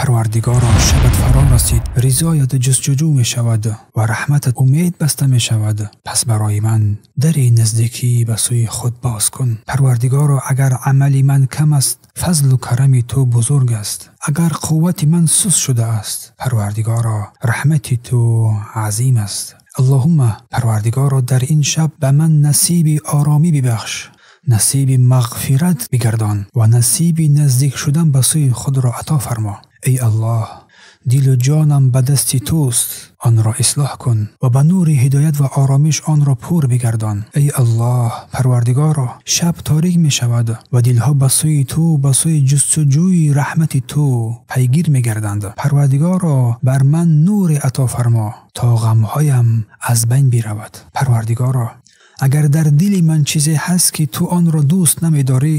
Парвардигоро, шабат фаро расид, ризоят ҷустуҷӯ мешавад ва раҳматат умед баста мешавад. Пас барои ман дари наздикӣ ба сӯи худ боз кун. Парвардигоро, агар амали ман кам аст, фазлу карами ту бузург аст. Агар қуввати ман суст шудааст, Парвардигоро, раҳмати ту азим аст. Аллоҳумма, Парвардигоро, дар ин шаб ба ман насиби оромӣ бибахш, насиби мағфират бигардон ва насиби наздик шудан ба сӯи худро ато фармо. Эй Аллоҳ, дилу ҷонам ба дасти туст, онро ислоҳ кун ва ба нури ҳидоят ва оромиш онро пур бигардон. Эй Аллоҳ, Парвардигоро, шаб торик мешавад ва дилҳо ба сӯи ту, ба сӯи ҷустуҷӯи раҳмати ту пайгир мегарданд. Парвардигоро, бар ман нури ато фармо то ғамҳоям аз байн биравад. Парвардигоро, агар дар дили ман чизе ҳаст ки ту онро дӯст намедорӣ,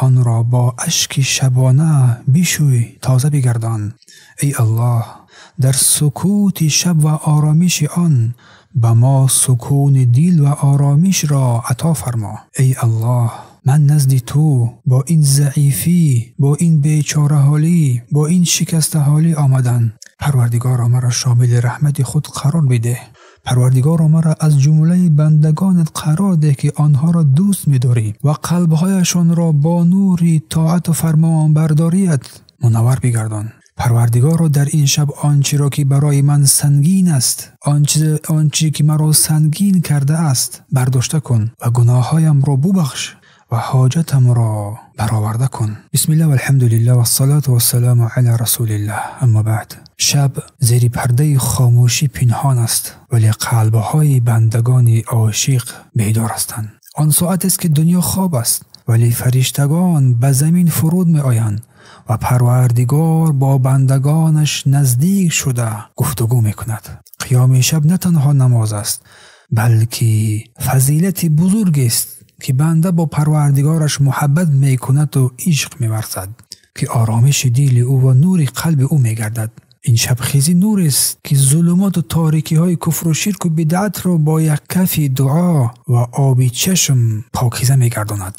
онро бо ашки шабона бишӯй, тоза бигардон. Эй Аллоҳ, дар сукути шаб ва оромиши он ба мо сукуни дил ва оромишро ато фармо. Эй Аллоҳ, ман назди ту бо ин заифӣ, бо ин бечораҳолӣ, бо ин шикастаҳолӣ омадан. Парвардигоро, маро шомили раҳмати худ қарор бидеҳ. Парвардигоро, маро аз ҷумлаи бандагонат қарор деҳ ки онҳоро дӯст медорӣ ва қалбҳояшонро бо нури тоату фармонбардорият мунаввар бигардон. Парвардигоро, дар ин шаб он чиро ки барои ман сангин аст, он чи ки маро сангин кардааст, бардошта кун ва гуноҳҳоямро бубахш ва ҳоҷатамро бароварда кун. Бисмиллаҳ валҳамдулиллаҳ вассалату вассаламу ала расулиллаҳ. Аммо баъд. Шаб зери пардаи хомӯшӣ пинҳон аст, вале қалбҳои бандагони ошиқ бедор ҳастанд. Он соатест ки дунё хоб аст, вале фариштагон ба замин фуруд меоянд ва Парвардигор бо бандагонаш наздик шуда гуфтугӯ мекунад. Қиёми шаб на танҳо намоз аст, балки фазилати бузургест ки банда бо Парвардигораш муҳаббат мекунад ва ишқ меварзад, ки оромиши дили ӯ ва нури қалби ӯ мегардад. Ин шабхезӣ нурест ки зулумоту торикиҳои куфру ширку бидъатро бо як кафи дуо ва оби чашм покиза мегардонад.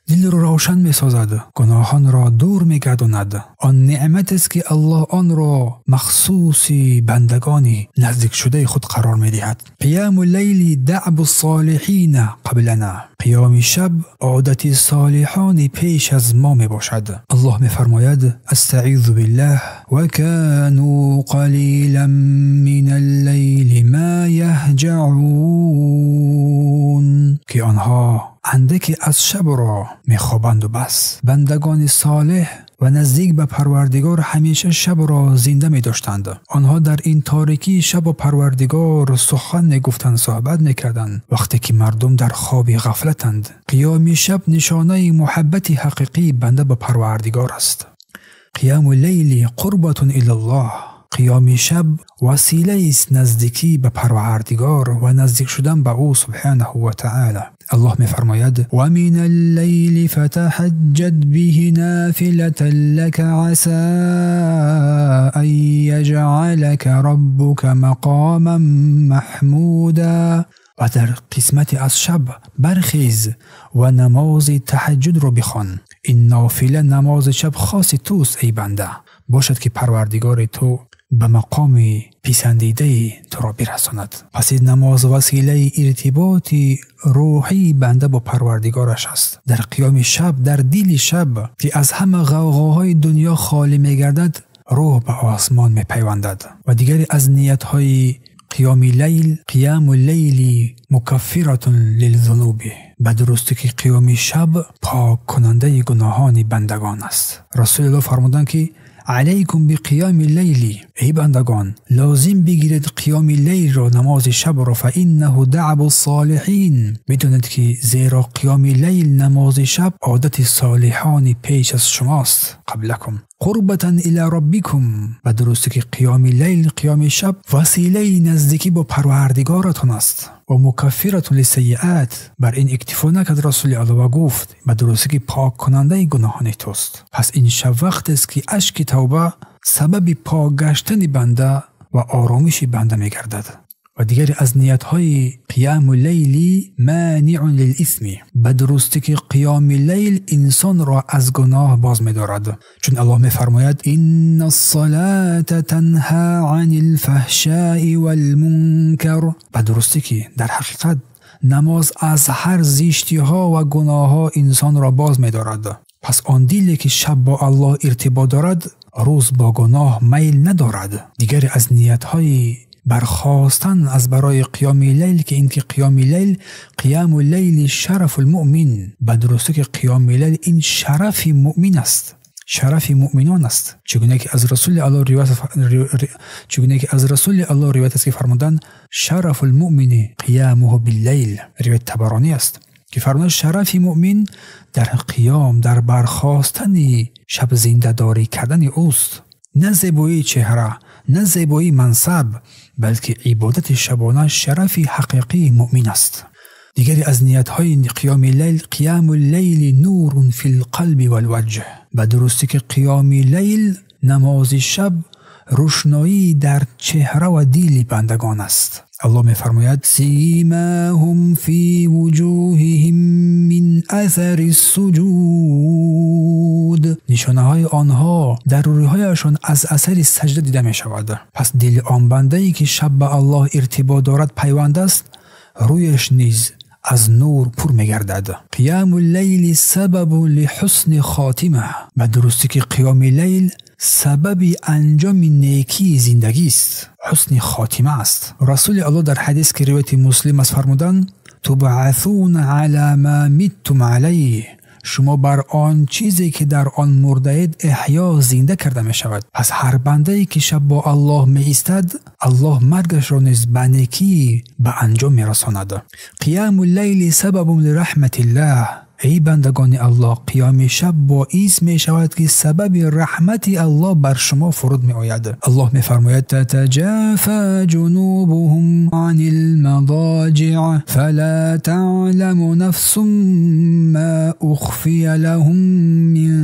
Дилро равшан месозад, гуноҳонро дур мегардонад. Он неъматест ки Аллоҳ онро махсуси бандагони наздикшудаи худ қарор медиҳад. Қияму лайли даъбу солиҳина қаблана. Қиёми шаб одати солиҳони пеш аз мо мебошад. Аллоҳ мефармояд: астаъизу биллаҳ ва кану қалилан минал лайли ма яҳҷаун, ки онҳо андаке аз шабро мехобанду бас. Бандагони солеҳ ва наздик ба Парвардигор ҳамеша шабро зинда медоштанд. Онҳо дар ин торикии шаб бо Парвардигор сухан мегуфтанд, суҳбат мекарданд, вақте ки мардум дар хоби ғафлатанд. Қиёми шаб нишонаи муҳаббати ҳақиқии банда ба Парвардигор аст. Қияму лайли қурбатун илаллоҳ. Қиёми шаб василаест наздикӣ ба Парвардигор ва наздик шудан ба ӯ субҳанаҳу ва таъала. Аллоҳ мефармояд: ва минал лайли фатаҳаҷҷад биҳи нофилатан лака асаа ан яҷъалака роббука мақоман маҳмуда. Ва дар қисмате аз шаб бархез ва намози таҳаҷҷудро бихон. Ин нофила намози шаб хоси туст, эй банда. Бошад ки Парвардигори ту ба мақоми писандидаи туро бирасонад. Пас ин намоз василаи иртиботи рӯҳии банда бо Парвардигораш аст. Дар қиёми шаб, дар дили шаб ки аз ҳама ғавғоҳои дунё холӣ мегардад, рӯҳ ба осмон мепайвандад. Ва дигаре аз ниятҳои қиёми лайл, қияму лайли мукаффиратун лилзунуби. Ба дурустӣ ки қиёми шаб поккунандаи гуноҳони бандагон аст. Расулуллоҳ фармуданд ки алайкум биқиёми лайли, эй бандагон, лозим бигиред қиёми лайлро, намози шабро, фа иннаҳу даъбу солиҳин. Бидонед ки зеро қиёми лайл, намози шаб, одати солиҳони пеш аз шумост. Қаблакум қурбатан ила роббикум. Ба дурустӣ ки қиёми лайл, қиёми шаб василаи наздикӣ бо Парвардигоратон аст. Ва мукаффиратун лиссайиат. Бар ин иктифо накард Расули Аллоҳ ва гуфт: ба дурустӣ ки поккунандаи гуноҳони туст. Пас ин шаб вақтест ки ашки тавба сабаби пок гаштани банда ва оромиши банда мегардад. Ва дигаре аз ниятҳои қиёми лайл монеъ лилисм, ба дурустӣ ки қиёми лайл инсонро аз гуноҳ боз медорад. Чун Аллоҳ мефармояд: инна-с-салата танҳа анил-фаҳшаи вал-мункар. Ба дурустӣ ки дар ҳақиқат намоз аз ҳар зиштиҳо ва гуноҳҳо инсонро боз медорад. Пас он диле ки шаб бо Аллоҳ иртибот дорад, рӯз бо гуноҳ майл надорад. Дигаре аз ниятҳои бархостан аз барои қиёми лайл ки инки қиёми лайл, қиёму лайл шарафул муъмин, ба дурустӣ ки қиёми лайл ин шарафи муъмин аст, шарафи муъминон аст. Чигуна ки аз Расули Аллоҳ ривоят аст ки фармуданд: шарафул муъмини қиёмуҳу биллайл. Ривоят Табаронӣ аст ки фармуданд шарафи муъмин дар қиём, дар бархостани шаб зиндадорӣ кардани ӯст. На зебоии чеҳра, на зебоии мансаб, балки ибодати шабона шарафи ҳақиқии муъмин аст. Дигаре аз ниятҳои қиёми лайл, қиёму лайли нурун фил қалби вал ваҷҳ. Ба дурустӣ ки қиёми лайл, намози шаб, рӯшноӣ дар чеҳра ва дили бандагон аст. Аллоҳ мефармояд: симаҳум фи вуҷуҳиҳим мин асари суҷуд. Нишонаҳои онҳо дар рӯйҳояшон аз асари саҷда дида мешавад. Пас дили он бандае ки шаб ба Аллоҳ иртибот дорад, пайванд аст, рӯяш низ аз нур пур мегардад. Қиёму лайли сабабу лиҳусни хотима. Ба дурустӣ ки қиёми лайл сабаби анҷоми некии зиндагист, ҳусни хотима аст. Расули Аллоҳ дар ҳадис ки ривояти Муслим аст фармуданд: тубъасуна ала ма миттум алайҳ. Шумо бар он чизе ки дар он мурдаед эҳё, зинда карда мешавад. Пас ҳар бандае ки шаб бо Аллоҳ меистад, Аллоҳ маргашро низ ба некӣ ба анҷом мерасонад. Қиёму лайли сабабун лираҳматиллаҳ. Эй бандагони Аллоҳ, қиёми шаб боис мешавад ки сабаби раҳмати Аллоҳ бар шумо фуруд меояд. Аллоҳ мефармояд: татаҷафа ҷунубуҳум анил мадоҷиъ фала таъламу нафсун ма ухфия лаҳум мин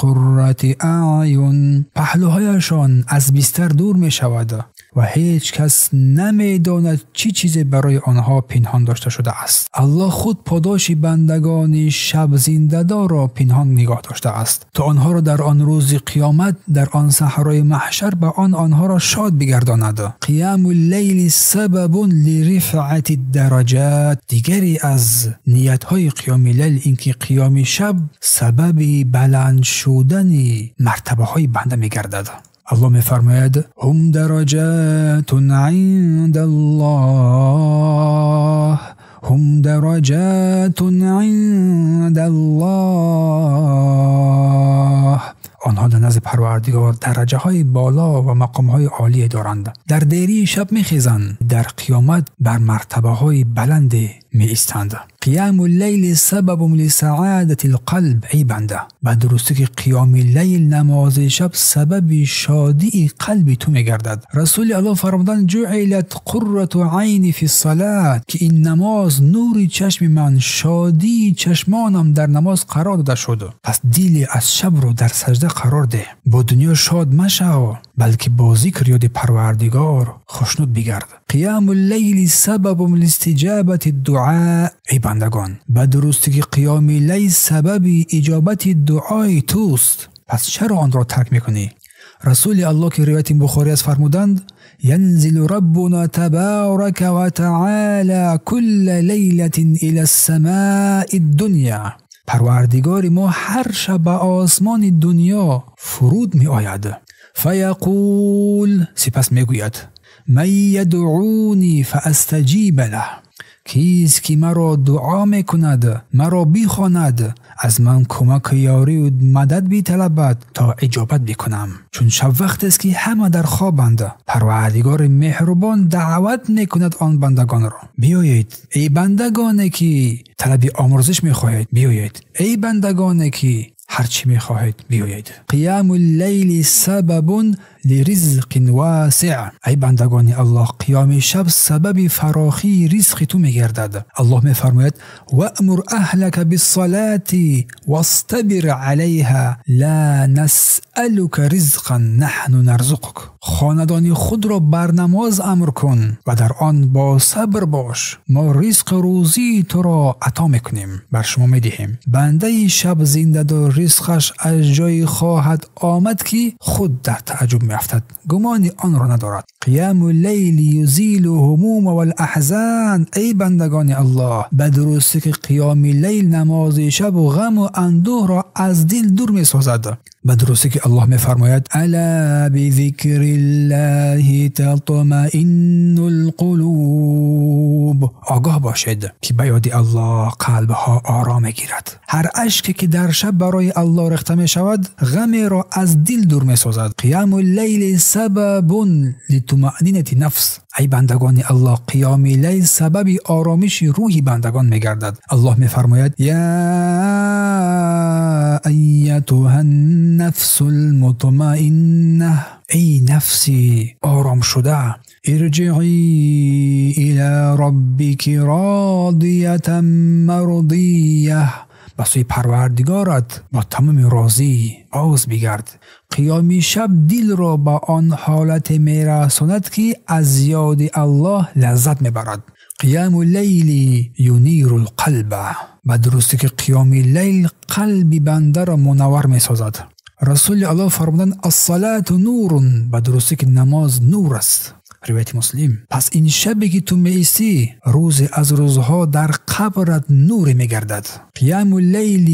қуррати аъюн. Паҳлӯҳояшон аз бистар дур мешавад ва ҳеҷ кас намедонад чӣ чизе барои онҳо пинҳон дошта шудааст. Аллоҳ худ подоши бандагони шаб зиндадорро пинҳон нигоҳ доштааст, то онҳоро дар он рӯзи қиёмат, дар он саҳрои маҳшар ба онҳоро шод бигардонад. Қиёму лайли сабабун лирифъати дараҷат. Дигаре аз ниятҳои қиёми лайл ин ки қиёми шаб сабаби баланд шудани мартабаҳои банда мегардад. Аллоҳ мефармояд: ҳум дараҷатун ъиндаллоҳ, ҳум дараҷатун ъиндаллоҳ. Онҳо дар назди Парвардигор дараҷаҳои боло ва мақомҳои олие доранд. Дар дерии шаб мехезанд, дар қиёмат бар мартабаҳои баланде меистанд. Қиёму лайли сабабун лисаодати лқалб. Эй банда, ба дурустӣ ки қиёми лайл, намози шаб сабаби шодии қалби ту мегардад. Расули Аллоҳ фармуданд: ҷуилат қуррату айни фи ссалат, ки ин намоз нури чашми ман, шодии чашмонам дар намоз қарор дода шуд. Пас дили аз шабро дар саҷда қарор деҳ. Бо дунё шод машав, балки бо зикр ёди Парвардигор хушнуд бигард. Қиёму лайли сабабун листиҷобати дуъа. Эй бандагон, ба дурустӣ ки қиёми лайл сабаби иҷобати дуои туст. Пас чаро онро тарк мекунӣ? Расули Аллоҳ ки ривояти Бухорӣ аст фармуданд: янзилу раббуна табарака ва таъала кулла лайлатин ила ссамаи ддунё. Парвардигори мо ҳар шаб ба осмони дунё фуруд меояд. Фаяқул, сипас мегӯяд: ман ядъуни фаастаҷиба лаҳ. Кист ки маро дуо мекунад, маро бихонад, аз ман кӯмак, ёрию мадад биталабад то иҷобат бикунам. Чун шаб вақтест ки ҳама дар хобанд, Парвардигори меҳрубон даъват мекунад он бандагонро. Биёед эй бандагоне ки талаби омӯрзиш мехоҳед, биёед эй бандагоне ки ҳар чӣ мехоҳед, биёед. Қиёму лайли сабабун لرزق واسع. ای بندگان الله، قیام شب سبب فراخی رزق تو میگردد. الله میفرماید وأمر اهلك بالصلاة واصطبر علیها لا نسألك رزقا نحن نرزقك. خاندان خود را بر نماز امر کن و در آن با صبر باش، ما رزق روزی تو را عطا میکنیم، بر شما میدهیم. بنده شب زنده دار رزقش از جای خواهد آمد که خود در تعجب میافتد، گمان آن را ندارد. قیام اللیل یزیل هموم والاحزان. ای بندگان الله، به درستی که قیام لیل نماز شب و غم و اندوه را از دل دور میسازد. به درستی که الله میفرماید الا بذکر الله تطمئن القلوب. آگاه باشید که به یاد الله قلبها آرام میگیرد. هر اشکی که در شب برای الله ریخته می شود غم را از دل دور می سازد. قیام اللیل سبب لطمأنینة نفس. ای بندگان الله، قیام لیل سبب آرامش روح بندگان می گردد. الله می فرماید یا ایتها النفس المطمئنه، ای نفسی آرام شده، ارجعی الى ربک راضیة مرضیه، به سوی پروردگارت با تمام راضی باز بگرد. قیام شب دل را به آن حالت میرساند که از یاد الله لذت میبرد. قیام اللیل ینیر القلب. به درستی که قیام لیل قلب بنده را منور میسازد. رسول الله فرمودند الصلاة نور، به درستی که نماز نور است. روایت مسلم. پس این شبی که تو میایستی روز از روزها در قبرت نور میگردد. قیام اللیل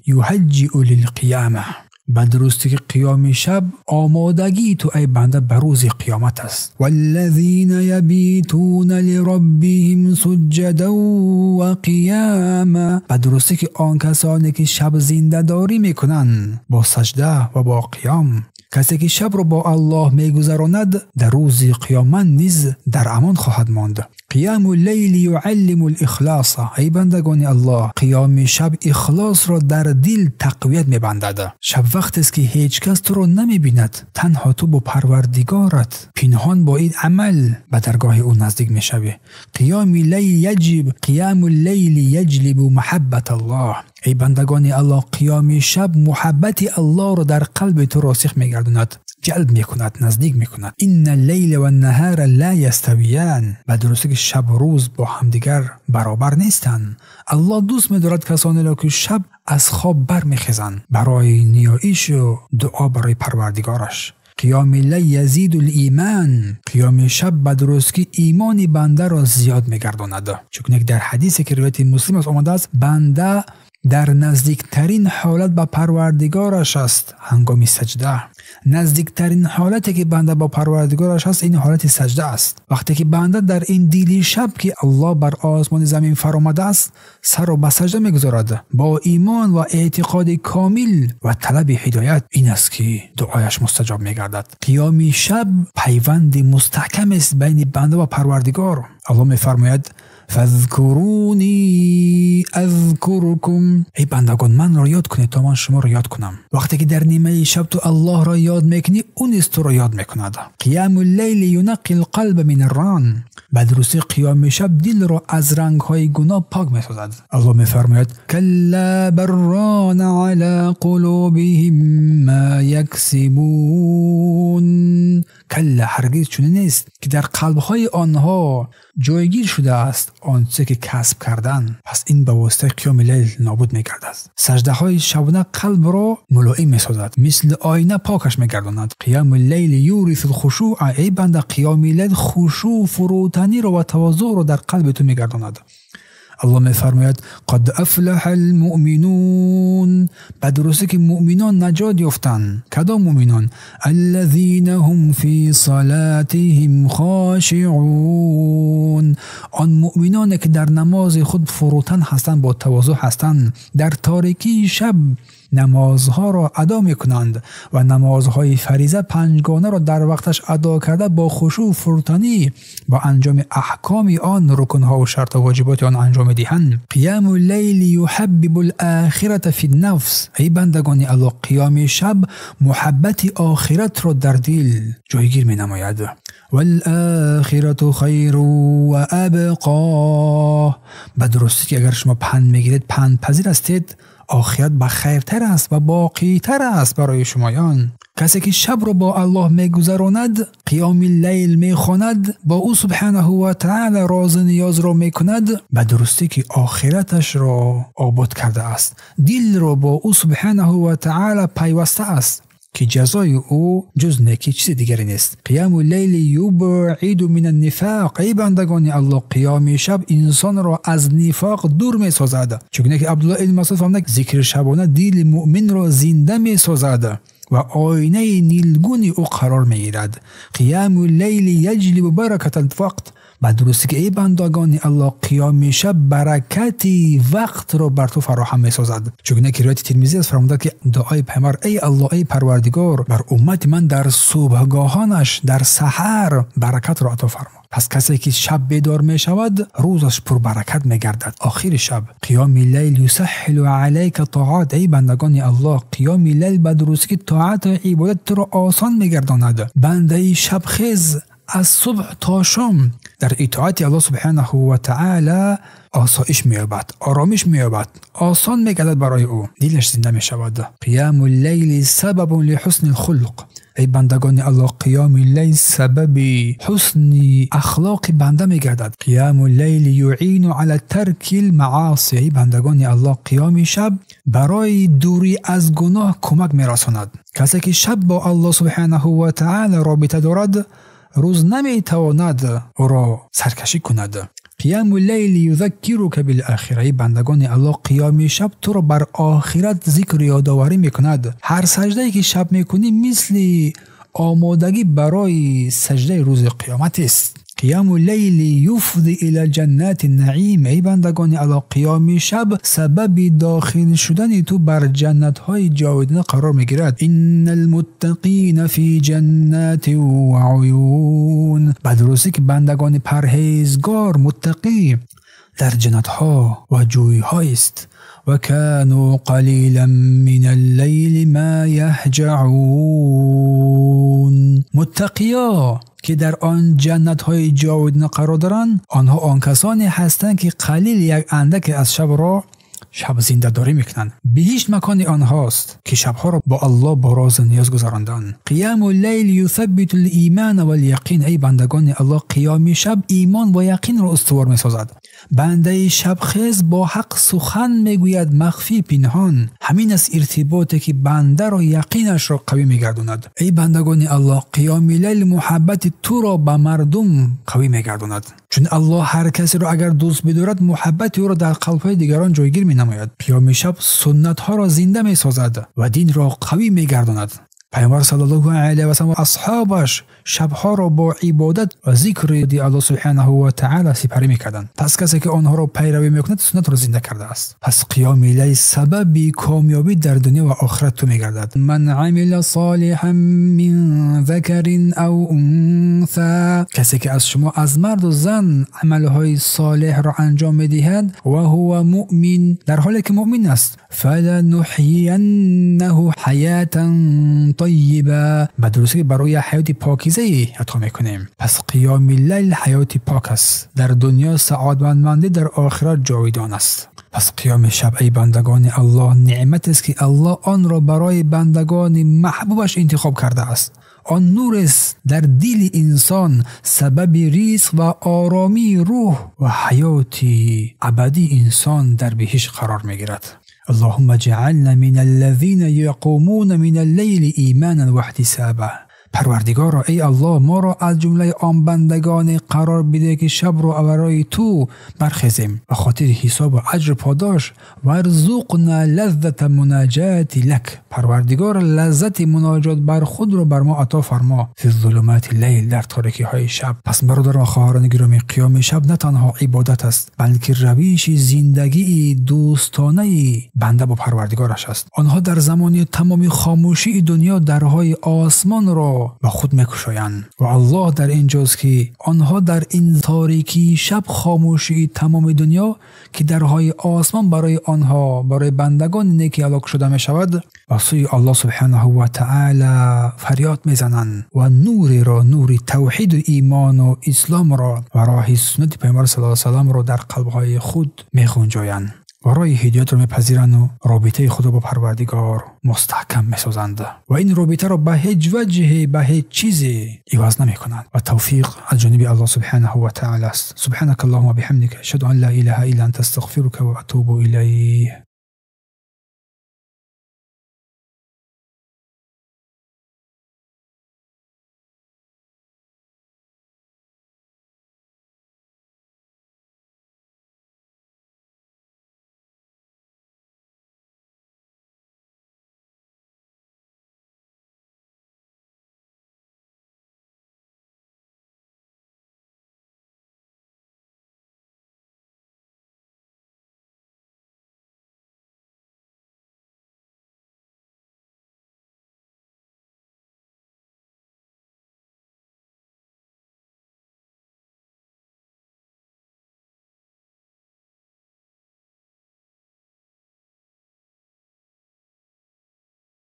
یهجئ للقیامه. به درستی که قیام شب آمادگی تو ای بنده به روز قیامت است. والذین یبیتون لربهم سجدا و قیاما. به درستی که آن کسانی که شب زنده داری میکنند با سجده و با قیام. کسی که شب را با الله میگذراند در روز قیامت نیز در امان خواهد ماند. قیام اللیل یعلم الاخلاص. ای بندگان الله، قیام شب اخلاص را در دل تقویت میبندد. شب وقت است که هیچ کس تو را نمیبیند، تنها تو با پروردگارت پنهان با این عمل به درگاه او نزدیک میشوی. قیام اللیل یجب قیام اللیل یجلب محبت الله. ای بندگان الله، قیام شب محبت الله را در قلب تو راسخ میگرداند، جلب میکند، نزدیک میکند. ان اللیل و النهار لا یستویان. به درستی که شب و روز با همدیگر برابر نیستند. الله دوست می‌دارد کسانی را که شب از خواب برمیخیزند برای نیایش و دعا برای پروردگارش. قیام اللیل یزید الایمان. قیام شب به درستی ایمان بنده را زیاد میگرداند. چون در حدیثی که روایت مسلم است آمده است، بنده در نزدیکترین حالت به پروردگارش است هنگام سجده. نزدیکترین حالتی که بنده با پروردگارش هست این حالت سجده است. وقتی که بنده در این دیلی شب که الله بر آسمان زمین فرآمده است سر را به سجده میگذارد با ایمان و اعتقاد کامل و طلب هدایت، این است که دعایش مستجاب میگردد. قیام شب پیوند مستحکم است بین بنده و پروردگار. الله میفرماید فاذکرونی اذکرکم. ای بندگان، من را یاد کنید تا من شما را یاد کنم. وقتی که در نیمه شب تو الله را یاد میکنی، او نیز تو را یاد میکند. قیام اللیل ینقی القلب من الران. به درستی قیام شب دل را از رنگ های گناه پاک میسازد. الله میفرماید کلا بل ران علی قلوبهم ما یکسبون. کلا، هرگز چنین نیست که در قلب های آنها جایگیر شده است آنچه که کسب کردن. پس این به واسطه قیام لیل نابود میگردد. سجده های شبانه قلب را ملائم میسازد، مثل آینه پاکش میگرداند. قیام اللیل یورث الخشوع. ای بنده، قیام لیل خشوع، فروتنی را و تواضع را در قلب تو میگرداند. الله میفرماید قد افلح المؤمنون. به درستی که مؤمنان نجات یافتند. کدام مؤمنان؟ الذین هم فی صلاتهم خاشعون. آن مؤمنان که در نماز خود فروتن هستند، با تواضع هستند، در تاریکی شب намозҳоро адо мекунанд ва намозҳои фариза панҷгонаро дар вақташ адо карда бо хушӯъ фурӯтанӣ бо анҷоми аҳкоми он рукнҳо ва шарту воҷиботи он анҷом медиҳанд. Қияму лайли юҳаббибу л-охирата фи нафс. Эй бандагони Аллоҳ, қиёми шаб муҳаббати охиратро дар дил ҷойгир менамояд. Вал-охирату хайру ва абқо. Ба дурустӣ ки агар шумо панд мегиред, пандпазир ҳастед, охират ба хайртар аст ва боқитар аст барои шумоён. Касе ки шабро бо Аллоҳ мегузаронад, қиёми лайл мехонад, бо ӯ субҳанаҳу ва таъала розу ниёзро мекунад, ба дурустӣ ки охираташро обод кардааст, дилро бо ӯ субҳанаҳу ва таъала пайваста аст ки ҷазои ӯ ҷуз некӣ чизи дигаре нест. Қияму лайли юбъиду мина нифоқ. Эй бандагони Аллоҳ, қиёми шаб инсонро аз нифоқ дур месозад. Чунки Абдуллоҳ ибн Масъуд фармуданд, зикри шабона дили муъминро зинда месозад ва оинаи нилгуни ӯ қарор мегирад. Қияму лайли яҷлибу баракатал вақт. Ба дурустӣ ки эй бандагони Аллоҳ, қиёми шаб баракати вақтро бар ту фароҳам месозад. Чунки ки ривояти Тирмизӣ аст, фармуда ки дуои пайғамбар: эй Аллоҳ, эй Парвардигор, бар уммати ман дар субҳгоҳонаш, дар саҳар баракатро ато фармо. Пас касе ки шаб бедор мешавад, рӯзаш пурбаракат мегардад. Охири шаб қиёми лайл юсаҳҳилу алайка тоат. Эй бандагони Аллоҳ, қиёми лайл ба дурустӣ ки тоату ибодат туро осон мегардонад. Бандаи шабхез аз субҳ то шом дар итоати Аллоҳ субҳанаҳу ва таъала осоиш меёбад, оромиш меёбад, осон мегардад барои ӯ, дилаш зинда мешавад. Қияму лайли сабабун лиҳусни лхулқ. Эй бандагони Аллоҳ, қиёми лайл сабаби ҳусни ахлоқи банда мегардад. Қияму лайли юъину ала тарки лмааси. Эй бандагони Аллоҳ, қиёми шаб барои дурӣ аз гуноҳ кӯмак мерасонад. Касе ки шаб бо Аллоҳ субҳанаҳу ва таъала робита дорад, рӯз наметавонад ӯро саркашӣ кунад. Қияму лайли юзаккирука билохира. Эй бандагони Аллоҳ, қиёми шаб туро бар охират зикру ёдоварӣ мекунад. Ҳар саҷдае ки шаб мекунӣ мисли омодагӣ барои саҷдаи рӯзи қиёмат аст. Қияму лайли юфди ила ҷаннати наим. Эй бандагони Аллоҳ, қиёми шаб сабаби дохил шудани ту бар ҷаннатҳои ҷовидона қарор мегирад. Иннал муттақина фи ҷаннатин ва уюн. Ба дурустӣ ки бандагони парҳезгор, муттақӣ дар ҷаннатҳо ва ҷӯйҳоест. Ва кану қалилан минал лайли ма яҳҷаун. Муттақиё ки дар он ҷаннатҳои ҷовидона қарор доранд, онҳо он касоне ҳастанд ки қалил як андаке аз шабро шаб зиндадорӣ мекунанд. Биҳишт макони онҳост ки шабҳоро бо Аллоҳ бо розу ниёз гузаронданд. Қияму лайл юсаббиту л-имана вал-яқин. Эй бандагони Аллоҳ, қиёми шаб имон ва яқинро устувор месозад. Бандаи шабхез бо ҳақ сухан мегӯяд, махфӣ пинҳон. Ҳамин аст иртиботе ки бандаро яқинашро қавӣ мегардонад. Эй бандагони Аллоҳ, қиёми лайл муҳаббати туро ба мардум қавӣ мегардонад. Чун Аллоҳ ҳар касеро агар дӯст бидорад, муҳаббати ӯро дар қалбҳои дигарон ҷойгир менамояд. Қиёми шаб суннатҳоро зинда месозад ва динро қавӣ мегардонад. Пайғамбар саллаллоҳу алайҳи васаллам ва асҳобаш шабҳоро бо ибодат ва зикри Аллоҳ субҳанаҳу ва таъала сипарӣ мекарданд. Пас касе ки онҳоро пайравӣ мекунад, суннатро зинда кардааст. Пас қиёми лайл сабаби комёбӣ дар дунё ва охират ту мегардад. Ман амила солиҳан мин закарин ав унса. Касе ки аз шумо аз марду зан амалҳои солеҳро анҷом медиҳад, ва ҳува муъмин, дар ҳоле ки муъмин аст, фалануҳйияннаҳу ҳаятан тайиба. Ба дурустӣ барои ҳаёти покизае ато мекунем. Пас қиёми лайл ҳаёти пок аст. Дар дунё саодатмандӣ, дар охират ҷовидон аст. Пас қиёми шаб эй бандагони Аллоҳ неъмат аст ки Аллоҳ онро барои бандагони маҳбубаш интихоб кардааст. Он нур аст дар дили инсон, сабаби ризқ ва оромии рӯҳ ва ҳаёти абадии инсон дар биҳишт қарор мегирад. اللهم اجعلنا من الذين يقومون من الليل إيمانا واحتسابا. Парвардигоро, эй Аллоҳ, моро аз ҷумлаи он бандагоне қарор биде ки шабро барои ту бархезем ба хотири ҳисобу аҷру подош. Варзуқна лаззата мунаҷати лак. Парвардигор, лаззати муноҷот бар худро бар мо ато фармо. Фи зулумати лайл, дар торикиҳои шаб. Пас бародарон ва хоҳарони гиромӣ, қиёми шаб на танҳо ибодат аст, балки равиши зиндагии дӯстонаи банда бо парвардигораш аст. Онҳо дар замони тамоми хомӯшии дунё дарҳои осмонро ба худ мекушоянд ва Аллоҳ дар ин ҷост ки онҳо дар ин торикии шаб, хомӯшии тамоми дунё, ки дарҳои осмон барои онҳо, барои бандагони неки Аллоҳ кушода мешавад, ба сӯи Аллоҳ субҳанаҳу ва таъала фарёд мезананд ва нуреро, нури тавҳиду имону исломро ва роҳи суннати Паёмбар саллаллоҳу алайҳи васалламро дар қалбҳои худ мехунҷоянд ва роҳи ҳидоятро мепазиранд ва робитаи худро бо Парвардигор мустаҳкам месозанд ва ин робитаро ба ҳеҷ ваҷҳе, ба ҳеҷ чизе иваз намекунанд. Ва тавфиқ аз ҷониби Аллоҳ субҳанаҳу ва таъала аст. Субҳанака Аллоҳумма биҳамдика, ашҳаду ан ла илаҳа илла анта, астағфирука ва атубу илайк.